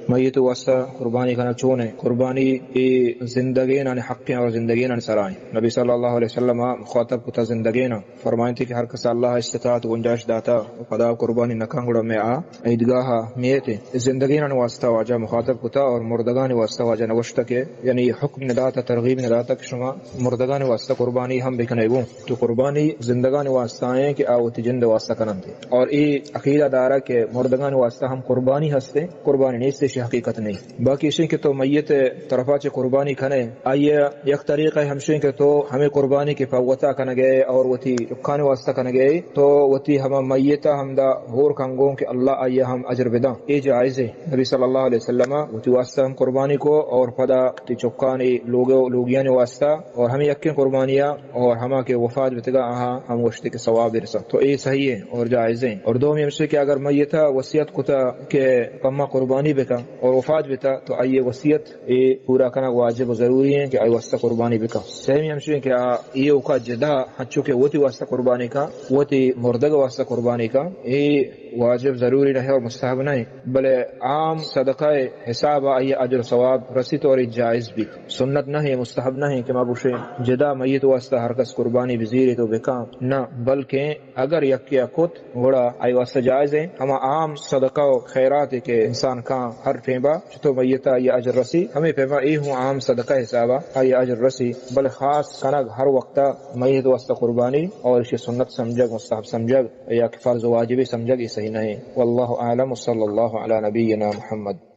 میت واسطہ قربانی کنگ چون ہے؟ قربانی اے زندگینانی حق ہیں اور زندگینانی سرا ہیں۔ نبی صلی اللہ علیہ وسلم مخاطب کتا زندگینا، فرمائنتے کہ ہر کس اللہ استطاعت گنجائش داتا و پدا قربانی نکن گڑا میں آ عیدگاہ میت ہیں۔ زندگینانی واسطہ واجہ مخاطب کتا اور مردگانی واسطہ واجہ نوشتہ کہ یعنی حکم نداتا، ترغیب نداتا کہ شما مردگانی واسطہ قربانی ہم بکنے گوں۔ تو قربانی زندگانی واسطہ ہیں کہ آ وتی جند واسطہ کننتے۔ اور اے عقیدہ دارا کہ مردگانی واسطہ ہم قربانی ہستے، قربانی نیست، ایشی حقیقت نہیں۔ باقی ایشی کہ تو میت طرفا چہ قربانی کنے، آئی یک طریقہ ہمشی کہ تو ہمیں قربانی کے پوتا کنگے اور وتی چکانی واسطہ کنگے، تو وتی ہما میتا ہمدا ہور کنگوں کہ اللہ آئی ہم اجر بداں، اے جائز ہے۔ نبی صلی اللہ علیہ وسلم وتی واسطہ ہم قربانی کو اور پدا وتی چکانی لوگ، لوگیانی واسطہ اور ہمیں یکیں قربانیاں اور ہما کہ وفات بتگا آہاں ہم گوشتے کہ ثواب برسا، تو اے صحیح ہے اور جائز ہے۔ اور دومی ہمشی کہ اگر میتا وصیت کتا کہ پما قربانی بکا اور وفات بتا، تو آئی وصیت اے پورا کنگ واجب و ضروری ہے کہ آئی واسطہ قربانی بکا۔ سیمی ہمشی کہ آ اے اوکا جدا ہنچو کہ وتی واسطہ قربانی کا، وتی مردگ واسطہ قربانی کا، اے واجب ضروری نہیں اور مستحب نہیں، بلے عام صدقہ حساب آئی اجر ثواب رسیت اور اے جائز بیت۔ سنت نہیں، مستحب نہیں کہ ما بوشیں جدا میت واسطہ ہر کس قربانی بزیریت و بکاں، نہ، بلکہ اگر یکے ء کت گڑا آئی واسطہ جائز ہیں۔ ہما عام صدقہ و خیرات کہ انسان کاں ہر پیما چتو میت آئی اجر رسی، ہمیں پیما اے ہوں عام صدقہ حسابا آئی اجر رسی، بلے خاص کنگ ہر وقتا میت واسطہ قربانی اور اشی سنت سمجھگ، مستحب سمجھگ یا کہ فرض و واجبی سمجھگ، اے صحیح نہیں۔ واللہ اعلم، وصلی اللہ علی نبینا محمد۔